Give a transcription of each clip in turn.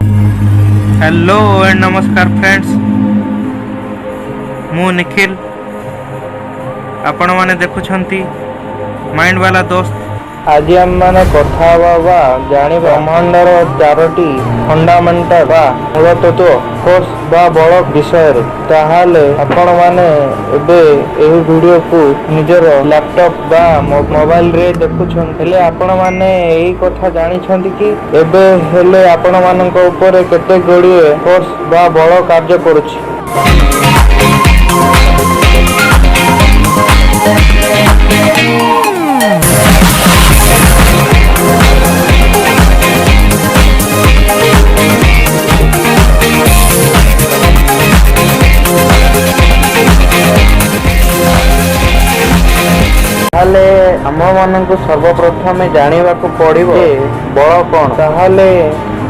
Hello and ନମସ୍କାର friends, ମୁଁ ନିଖିଲ। ଆପଣମାନେ ଦେଖୁଛନ୍ତି ମାଇଣ୍ଡ ବାଲା ଦୋସ୍ତ। ଆଜି ଆମେମାନେ କଥା ହେବା ବା ଜାଣିବା ବ୍ରହ୍ମାଣ୍ଡର ଚାରୋଟି ଫଣ୍ଡାମେଣ୍ଟାଲ ବା ମୂଳ ତତ୍ତ୍ୱ, ଫୋର୍ସ ବା ବଳ ବିଷୟରେ। ତାହେଲେ ଆପଣମାନେ ଏବେ ଏହି ଭିଡ଼ିଓକୁ ନିଜର ଲ୍ୟାପଟପ୍ ବା ମୋବାଇଲରେ ଦେଖୁଛନ୍ତି, ହେଲେ ଆପଣମାନେ ଏଇ କଥା ଜାଣିଛନ୍ତି କି ଏବେ ହେଲେ ଆପଣମାନଙ୍କ ଉପରେ କେତେ ଗୁଡ଼ିଏ ଫୋର୍ସ ବା ବଳ କାର୍ଯ୍ୟ କରୁଛି? ତାହେଲେ ଆମମାନଙ୍କୁ ସର୍ବପ୍ରଥମେ ଜାଣିବାକୁ ପଡ଼ିବ ଯେ ବଳ କ'ଣ। ତାହେଲେ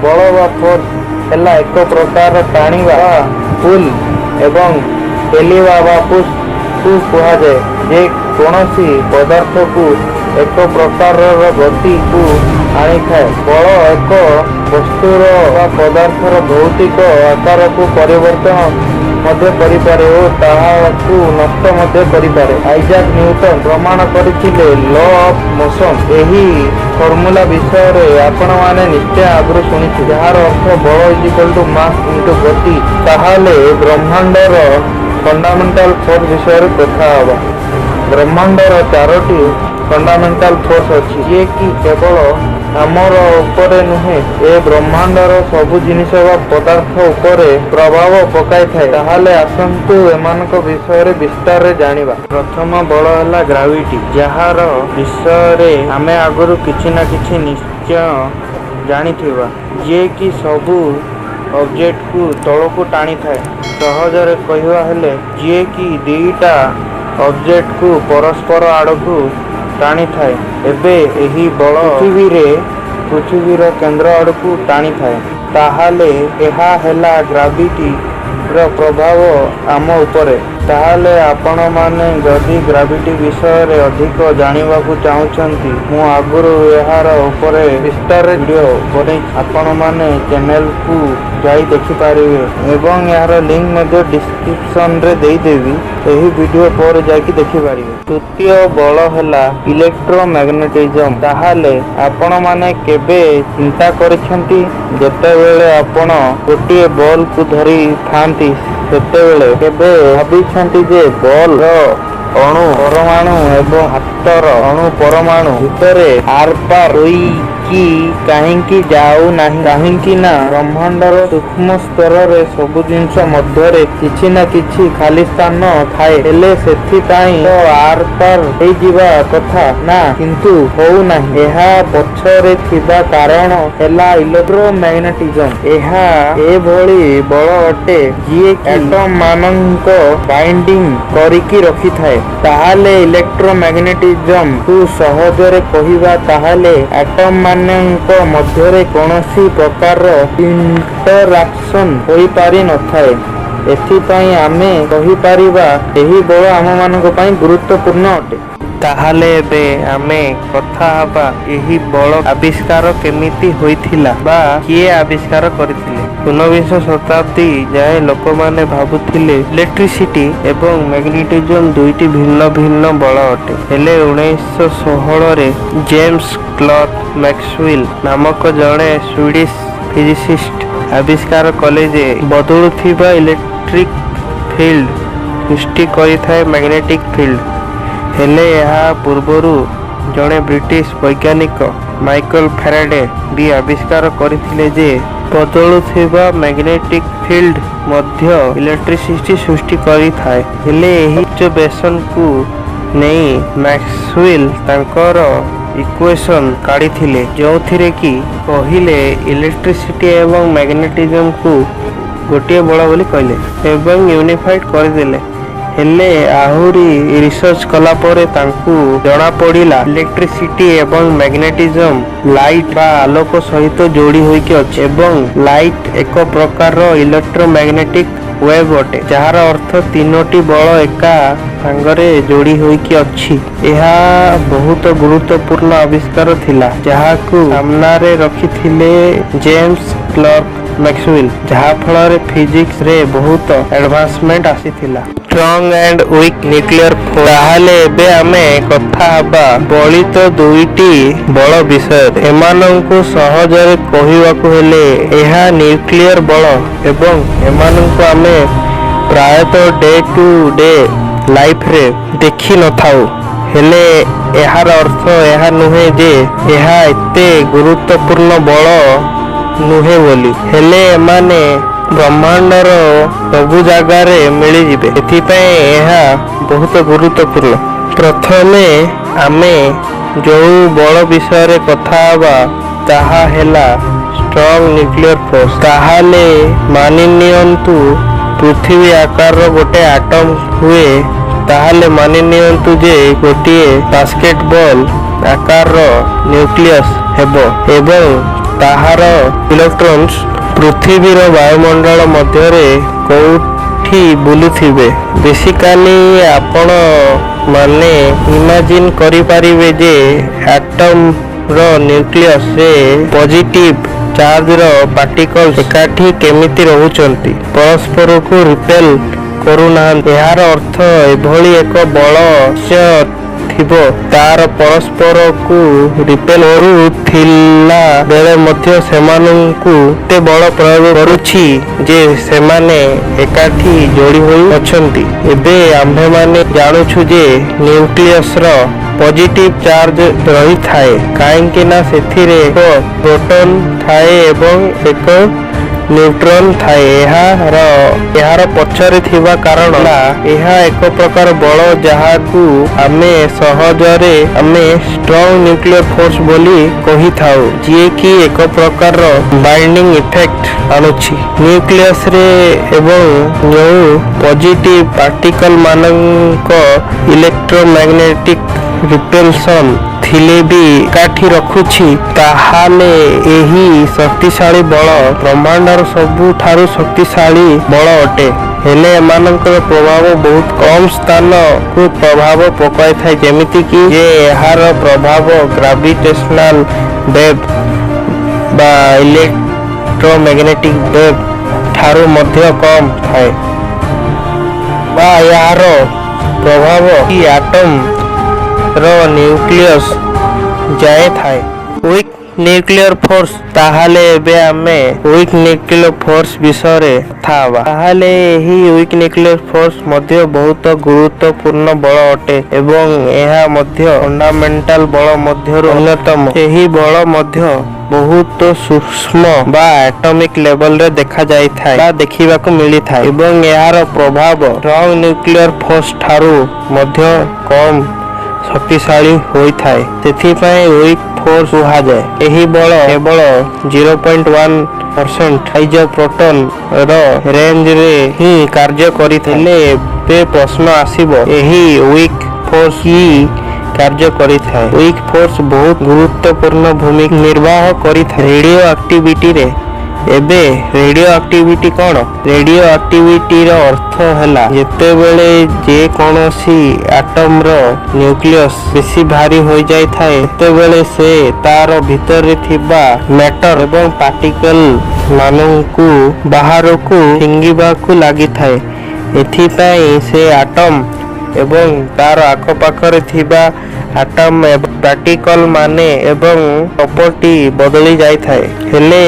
ବଳ ବା ଫୋର୍ସ ହେଲା ଏକ ପ୍ରକାର ଟାଣିବା ବା ପୁଲ୍ ଏବଂ ଠେଲିବା ବା ପୁସ୍ କୁ କୁହାଯାଏ, ଯେ କୌଣସି ପଦାର୍ଥକୁ ଏକ ପ୍ରକାରର ଗତିକୁ ଆଣିଥାଏ। ବଳ ଏକ ବସ୍ତୁର ବା ପଦାର୍ଥର ଭୌତିକ ଆକାରକୁ ପରିବର୍ତ୍ତନ ମଧ୍ୟ କରିପାରେ ଓ ତାହାକୁ ନଷ୍ଟ ମଧ୍ୟ କରିପାରେ। ଆଇଜାକ୍ ନ୍ୟୁଟନ ପ୍ରମାଣ କରିଥିଲେ ଲ ଅଫ୍ ମୋସନ। ଏହି ଫର୍ମୁଲା ବିଷୟରେ ଆପଣମାନେ ନିଶ୍ଚୟ ଆଗରୁ ଶୁଣିଥିବେ, ଯାହାର ଅର୍ଥ ବଳ is equal to mass into ଗତି। ତାହେଲେ ବ୍ରହ୍ମାଣ୍ଡର ଫଣ୍ଡାମେଣ୍ଟାଲ ଫୋର୍ସ ବିଷୟରେ କଥା ହେବା। ବ୍ରହ୍ମାଣ୍ଡର ଚାରୋଟି ଫଣ୍ଡାମେଣ୍ଟାଲ ଫୋର୍ସ ଅଛି, ଯିଏକି କେବଳ ଆମର ଉପରେ ନୁହେଁ, ଏ ବ୍ରହ୍ମାଣ୍ଡର ସବୁ ଜିନିଷ ବା ପଦାର୍ଥ ଉପରେ ପ୍ରଭାବ ପକାଇଥାଏ। ତାହେଲେ ଆସନ୍ତୁ ଏମାନଙ୍କ ବିଷୟରେ ବିସ୍ତାରରେ ଜାଣିବା। ପ୍ରଥମ ବଳ ହେଲା ଗ୍ରାଭିଟି, ଯାହାର ବିଷୟରେ ଆମେ ଆଗରୁ କିଛି ନା କିଛି ନିଶ୍ଚୟ ଜାଣିଥିବା, ଯିଏକି ସବୁ ଅବଜେକ୍ଟକୁ ତଳକୁ ଟାଣିଥାଏ। ସହଜରେ କହିବା ହେଲେ, ଯିଏକି ଦୁଇଟା ଅବଜେକ୍ଟକୁ ପରସ୍ପର ଆଡ଼କୁ ଟାଣିଥାଏ। ଏବେ ଏହି ବଳ ପୃଥିବୀର କେନ୍ଦ୍ର ଆଡ଼କୁ ଟାଣିଥାଏ। ତାହେଲେ ଏହା ହେଲା ଗ୍ରାଭିଟିର ପ୍ରଭାବ ଆମ ଉପରେ। ତାହେଲେ ଆପଣମାନେ ଯଦି ଗ୍ରାଭିଟି ବିଷୟରେ ଅଧିକ ଜାଣିବାକୁ ଚାହୁଁଛନ୍ତି, ମୁଁ ଆଗରୁ ଏହାର ଉପରେ ବିସ୍ତାରରେ ଭିଡ଼ିଓ ବନେଇଛି। ଆପଣମାନେ ଚ୍ୟାନେଲକୁ ଯାଇ ଦେଖିପାରିବେ ଏବଂ ଏହାର ଲିଙ୍କ ମଧ୍ୟ ଡିସ୍କ୍ରିପସନରେ ଦେଇଦେବି। ଏହି ଭିଡ଼ିଓ ପରେ ଯାଇକି ଦେଖିପାରିବେ। ତୃତୀୟ ବଳ ହେଲା ଇଲେକ୍ଟ୍ରୋମ୍ୟାଗ୍ନେଟିଜମ। ତାହେଲେ ଆପଣମାନେ କେବେ ଚିନ୍ତା କରିଛନ୍ତି, ଯେତେବେଳେ ଆପଣ ଗୋଟିଏ ବଲ୍କୁ ଧରିଥାନ୍ତି, ସେତେବେଳେ କେବେ ଭାବିଛନ୍ତି ଯେ ବଲ୍ର ଅଣୁ ପରମାଣୁ ଏବଂ ହାତର ଅଣୁ ପରମାଣୁ ଭିତରେ ଆରପାର ହୋଇକି କାହିଁକି ଯାଉନାହିଁ? କାହିଁକି ନା ବ୍ରହ୍ମାଣ୍ଡର ସୂକ୍ଷ୍ମ ସ୍ତରରେ ସବୁ ଜିନିଷ ମଧ୍ୟରେ କିଛି ନା କିଛି ଖାଲି ସ୍ଥାନ ଥାଏ। ହେଲେ ସେଥିପାଇଁ ତ ଆରପାର ହେଇଯିବା କଥା ନା, କିନ୍ତୁ ହଉନାହିଁ। ଏହା ପଛରେ ଥିବା କାରଣ ହେଲା ଇଲେକ୍ଟ୍ରୋମ୍ୟାଗ୍ନେଟିଜମ। ଏହା ଏଭଳି ବଳ ଅଟେ, ଯିଏକି ଆଟମ ମାନଙ୍କ ବାଇଣ୍ଡିଂ କରିକି ରଖିଥାଏ। ତାହେଲେ ଇଲେକ୍ଟ୍ରୋମ୍ୟାଗ୍ନେଟିଜମ କୁ ସହଜରେ କହିବା ତାହେଲେ ଆଟମ ମାନଙ୍କ ମଧ୍ୟରେ କୌଣସି ପ୍ରକାରର ଇଣ୍ଟରାକ୍ସନ ହୋଇପାରି ନଥାଏ। ଏଥିପାଇଁ ଆମେ କହିପାରିବା, ଏହି ବଳ ଆମମାନଙ୍କ ପାଇଁ ଗୁରୁତ୍ୱପୂର୍ଣ୍ଣ ଅଟେ। ତାହେଲେ ଏବେ ଆମେ କଥା ହେବା ଏହି ବଳ ଆବିଷ୍କାର କେମିତି ହୋଇଥିଲା ବା କିଏ ଆବିଷ୍କାର କରିଥିଲେ। 19ବିଂଶ ଶତାବ୍ଦୀ ଯାଏଁ ଲୋକମାନେ ଭାବୁଥିଲେ ଇଲେକ୍ଟ୍ରିସିଟି ଏବଂ ମ୍ୟାଗ୍ନେଟିଜମ ଦୁଇଟି ଭିନ୍ନ ଭିନ୍ନ ବଳ ଅଟେ। ହେଲେ 1916ରେ ଜେମ୍ସ କ୍ଲର୍କ ମ୍ୟାକ୍ସୱେଲ ନାମକ ଜଣେ ସ୍ୱିଡିଶ ଫିଜିସିଷ୍ଟ ଆବିଷ୍କାର କଲେ ଯେ ବଦଳୁଥିବା ଇଲେକ୍ଟ୍ରିକ ଫିଲ୍ଡ ସୃଷ୍ଟି କରିଥାଏ ମ୍ୟାଗ୍ନେଟିକ ଫିଲ୍ଡ। ହେଲେ ଏହା ପୂର୍ବରୁ ଜଣେ ବ୍ରିଟିଶ ବୈଜ୍ଞାନିକ ମାଇକେଲ ଫାରାଡେ ବି ଆବିଷ୍କାର କରିଥିଲେ ଯେ ବଦଳୁଥିବା ମ୍ୟାଗ୍ନେଟିକ ଫିଲ୍ଡ ମଧ୍ୟ ଇଲେକ୍ଟ୍ରିସିଟି ସୃଷ୍ଟି କରିଥାଏ। ହେଲେ ଏହି ଅବଜରଭେସନକୁ ନେଇ ମ୍ୟାକ୍ସୱେଲ ତାଙ୍କର ଇକ୍ୱେସନ କାଢ଼ିଥିଲେ, ଯେଉଁଥିରେ କି କହିଲେ ଇଲେକ୍ଟ୍ରିସିଟି ଏବଂ ମ୍ୟାଗ୍ନେଟିଜମକୁ ଗୋଟିଏ ବଳ ବୋଲି କହିଲେ ଏବଂ ୟୁନିଫାଇଡ୍ କରିଦେଲେ। ହେଲେ ଆହୁରି ରିସର୍ଚ୍ଚ କଲା ପରେ ତାଙ୍କୁ ଜଣାପଡ଼ିଲା, ଇଲେକ୍ଟ୍ରିସିଟି ଏବଂ ମ୍ୟାଗ୍ନେଟିଜମ ଲାଇଟ୍ ବା ଆଲୋକ ସହିତ ଯୋଡ଼ି ହୋଇକି ଅଛି ଏବଂ ଲାଇଟ୍ ଏକ ପ୍ରକାରର ଇଲେକ୍ଟ୍ରୋମ୍ୟାଗ୍ନେଟିକ ୱେଭ୍ ଅଟେ, ଯାହାର ଅର୍ଥ ତିନୋଟି ବଳ ଏକା ସାଙ୍ଗରେ ଯୋଡ଼ି ହୋଇକି ଅଛି। ଏହା ବହୁତ ଗୁରୁତ୍ୱପୂର୍ଣ୍ଣ ଆବିଷ୍କାର ଥିଲା, ଯାହାକୁ ସାମ୍ନାରେ ରଖିଥିଲେ ଜେମ୍ସ କ୍ଲର୍କ। ମ୍ୟାକ୍ସୱେଲ, ଯାହାଫଳରେ ଫିଜିକ୍ସରେ ବହୁତ ଆଡଭାନ୍ସମେଣ୍ଟ ଆସିଥିଲା। Strong and weak nuclear force. ତାହେଲେ ଏବେ ଆମେ କଥା ହେବା ବଳିତ ଦୁଇଟି ବଳ ବିଷୟରେ। ଏମାନଙ୍କୁ ସହଜରେ କହିବାକୁ ହେଲେ ଏହା ନ୍ୟୁକ୍ଲିୟର ବଳ ଏବଂ ଏମାନଙ୍କୁ ଆମେ ପ୍ରାୟତଃ ଡେ ଟୁ ଡେ ଲାଇଫରେ ଦେଖି ନଥାଉ। ହେଲେ ଏହାର ଅର୍ଥ ଏହା ନୁହେଁ ଯେ ଏହା ଏତେ ଗୁରୁତ୍ୱପୂର୍ଣ୍ଣ ବଳ ନୁହେଁ ବୋଲି। ହେଲେ ଏମାନେ ବ୍ରହ୍ମାଣ୍ଡର ସବୁ ଜାଗାରେ ମିଳିଯିବେ, ଏଥିପାଇଁ ଏହା ବହୁତ ଗୁରୁତ୍ୱପୂର୍ଣ୍ଣ। ପ୍ରଥମେ ଆମେ ଯେଉଁ ବଳ ବିଷୟରେ କଥା ହେବା, ତାହା ହେଲା ଷ୍ଟ୍ରଙ୍ଗ ନ୍ୟୁକ୍ଲିୟର ଫୋର୍ସ। ତାହେଲେ ମାନି ନିଅନ୍ତୁ ପୃଥିବୀ ଆକାରର ଗୋଟେ ଆଟମ ହୁଏ। ତାହେଲେ ମାନି ନିଅନ୍ତୁ ଯେ ଗୋଟିଏ ବାସ୍କେଟବଲ୍ ଆକାରର ନ୍ୟୁକ୍ଲିୟସ୍ ହେବ ଏବଂ ତାହାର ଇଲେକ୍ଟ୍ରନ୍ସ ପୃଥିବୀର ବାୟୁମଣ୍ଡଳ ମଧ୍ୟରେ କୋଉଠି ବୁଲୁଥିବେ। ବେସିକାଲି ଆପଣ ମାନେ ଇମାଜିନ୍ କରିପାରିବେ ଯେ ଆଟମର ନ୍ୟୁକ୍ଲିୟସରେ ପଜିଟିଭ ଚାର୍ଜର ପାର୍ଟିକଲ୍ସ ଏକାଠି କେମିତି ରହୁଛନ୍ତି, ପରସ୍ପରକୁ ରିପେଲ କରୁନାହାନ୍ତି। ଏହାର ଅର୍ଥ ଏଭଳି ଏକ ବଳ ନିଶ୍ଚୟ ଥିବ, ତାର ପରସ୍ପରକୁ ରିପେଲ କରୁଥିଲା ବେଳେ ମଧ୍ୟ ସେମାନଙ୍କୁ ଏତେ ବଳ ପ୍ରୟୋଗ କରୁଛି ଯେ ସେମାନେ ଏକାଠି ଯୋଡ଼ି ହୋଇ ଅଛନ୍ତି। ଏବେ ଆମ୍ଭେମାନେ ଜାଣୁଛୁ ଯେ ନ୍ୟୁକ୍ଲିୟସର ପଜିଟିଭ ଚାର୍ଜ ରହିଥାଏ, କାହିଁକି ନା ସେଥିରେ ଏକ ପ୍ରୋଟନ ଥାଏ ଏବଂ ଏକ ନ୍ୟୁଟ୍ରନ ଥାଏ। ଏହାର ପଛରେ ଥିବା କାରଣ ହେଲା ଏହା ଏକ ପ୍ରକାର ବଳ, ଯାହାକୁ ଆମେ ସହଜରେ ଆମେ ଷ୍ଟ୍ରଙ୍ଗ ନ୍ୟୁକ୍ଲିୟର ଫୋର୍ସ ବୋଲି କହିଥାଉ, ଯିଏକି ଏକ ପ୍ରକାରର ବାଇଣ୍ଡିଂ ଇଫେକ୍ଟ ଆଣୁଛି ନ୍ୟୁକ୍ଲିୟସରେ ଏବଂ ଯେଉଁ ପଜିଟିଭ ପାର୍ଟିକଲ ମାନଙ୍କ ଇଲେକ୍ଟ୍ରୋମ୍ୟାଗ୍ନେଟିକ ରିପେଲସନ ଥିଲେ ବି ଏକାଠି ରଖୁଛି। ତାହେଲେ ଏହି ଶକ୍ତିଶାଳୀ ବଳ ବ୍ରହ୍ମାଣ୍ଡର ସବୁଠାରୁ ଶକ୍ତିଶାଳୀ ବଳ ଅଟେ। ହେଲେ ଏମାନଙ୍କର ପ୍ରଭାବ ବହୁତ କମ ସ୍ଥାନକୁ ପ୍ରଭାବ ପକାଇଥାଏ, ଯେମିତିକି ଯେ ଏହାର ପ୍ରଭାବ ଗ୍ରାଭିଟେସନାଲ ୱେଭ୍ ବା ଇଲେକ୍ଟ୍ରୋମ୍ୟାଗ୍ନେଟିକ ୱେଭ୍ ଠାରୁ ମଧ୍ୟ କମ ଥାଏ ବା ଏହାର ପ୍ରଭାବ ଆଟମ ର ନ୍ୟୁକ୍ଲିୟସ ଯାଏ ଥାଏ। Weak nuclear force. ତାହେଲେ ଏବେ ଆମେ ୱିକ୍ ନ୍ୟୁକ୍ଲିୟର ଫୋର୍ସ ବିଷୟରେ କଥା ହେବା। ତାହେଲେ ଏହି ୱିକ୍ ନ୍ୟୁକ୍ଲିୟର ଫୋର୍ସ ମଧ୍ୟ ବହୁତ ଗୁରୁତ୍ୱପୂର୍ଣ୍ଣ ବଳ ଅଟେ ଏବଂ ଏହା ମଧ୍ୟ ଫଣ୍ଡାମେଣ୍ଟାଲ ବଳ ମଧ୍ୟରୁ ଅନ୍ୟତମ। ଏହି ବଳ ମଧ୍ୟ ବହୁତ ସୂକ୍ଷ୍ମ ବା ଆଟମିକ ଲେଭଲରେ ଦେଖାଯାଇଥାଏ ବା ଦେଖିବାକୁ ମିଳିଥାଏ ଏବଂ ଏହାର ପ୍ରଭାବ ଷ୍ଟ୍ରଙ୍ଗ ନ୍ୟୁକ୍ଲିୟର ଫୋର୍ସ ଠାରୁ ମଧ୍ୟ କମ ଶକ୍ତିଶାଳୀ ହୋଇଥାଏ। ସେଥିପାଇଁ ୱିକ୍ ଫୋର୍ସ କୁହାଯାଏ। ଏହି ବଳ କେବଳ 0.1% ସାଇଜ ପ୍ରୋଟନ ର ରେଞ୍ଜରେ ହିଁ କାର୍ଯ୍ୟ କରିଥାଏ। ହେଲେ ଏବେ ପ୍ରଶ୍ନ ଆସିବ, ଏହି ୱିକ୍ ଫୋର୍ସ କି କାର୍ଯ୍ୟ କରିଥାଏ? ୱିକ୍ ଫୋର୍ସ ବହୁତ ଗୁରୁତ୍ୱପୂର୍ଣ୍ଣ ଭୂମିକା ନିର୍ବାହ କରିଥାଏ ରେଡିଓ ଆକ୍ଟିଭିଟିରେ। ଏବେ ରେଡିଓ ଆକ୍ଟିଭିଟି କଣ? ରେଡିଓ ଆକ୍ଟିଭିଟିର ଅର୍ଥ ହେଲା ଯେତେବେଳେ ଯେକୌଣସି ଆଟମର ନ୍ୟୁକ୍ଲିୟସ ବେଶୀ ଭାରି ହୋଇଯାଇଥାଏ, ସେତେବେଳେ ସେ ତାର ଭିତରେ ଥିବା ମ୍ୟାଟର ଏବଂ ପାର୍ଟିକଲ ମାନଙ୍କୁ ବାହାରକୁ ଫିଙ୍ଗିବାକୁ ଲାଗିଥାଏ। ଏଥିପାଇଁ ସେ ଆଟମ ଏବଂ ତାର ଆଖପାଖରେ ଥିବା ଆଟମ ଏବଂ ପାର୍ଟିକଲ ମାନେ ଏବଂ ପ୍ରପର୍ଟି ବଦଳି ଯାଇଥାଏ। ହେଲେ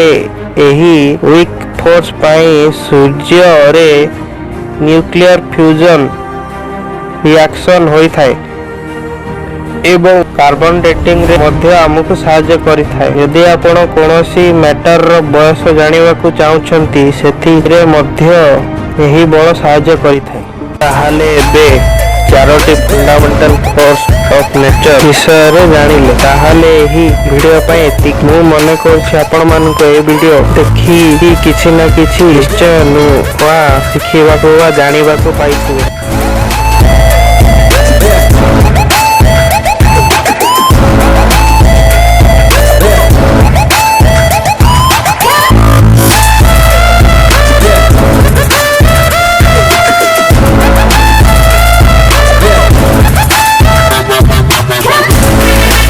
ଏହି ୱିକ୍ ଫୋର୍ସ ପାଇଁ ସୂର୍ଯ୍ୟରେ ନ୍ୟୁକ୍ଲିୟର ଫ୍ୟୁଜନ ରିଆକ୍ସନ ହୋଇଥାଏ ଏବଂ କାର୍ବନ ଡେଟିଂରେ ମଧ୍ୟ ଆମକୁ ସାହାଯ୍ୟ କରିଥାଏ। ଯଦି ଆପଣ କୌଣସି ମ୍ୟାଟରର ବୟସ ଜାଣିବାକୁ ଚାହୁଁଛନ୍ତି, ସେଥିରେ ମଧ୍ୟ ଏହି ବଳ ସାହାଯ୍ୟ କରିଥାଏ। ତାହେଲେ ଏବେ ଚାରୋଟି ଫଣ୍ଡାମେଣ୍ଟାଲ ଫୋର୍ସ ଅଫ ନେଚର ବିଷୟରେ ଜାଣିଲେ। ତାହେଲେ ଏହି ଭିଡ଼ିଓ ପାଇଁ ଏତିକି। ମୁଁ ମନେ କରୁଛି ଆପଣମାନଙ୍କୁ ଏହି ଭିଡ଼ିଓ ଦେଖି କିଛି ନା କିଛି ନିଶ୍ଚୟ ନୂଆ ଶିଖିବାକୁ ବା ଜାଣିବାକୁ ପାଇଥିବେ।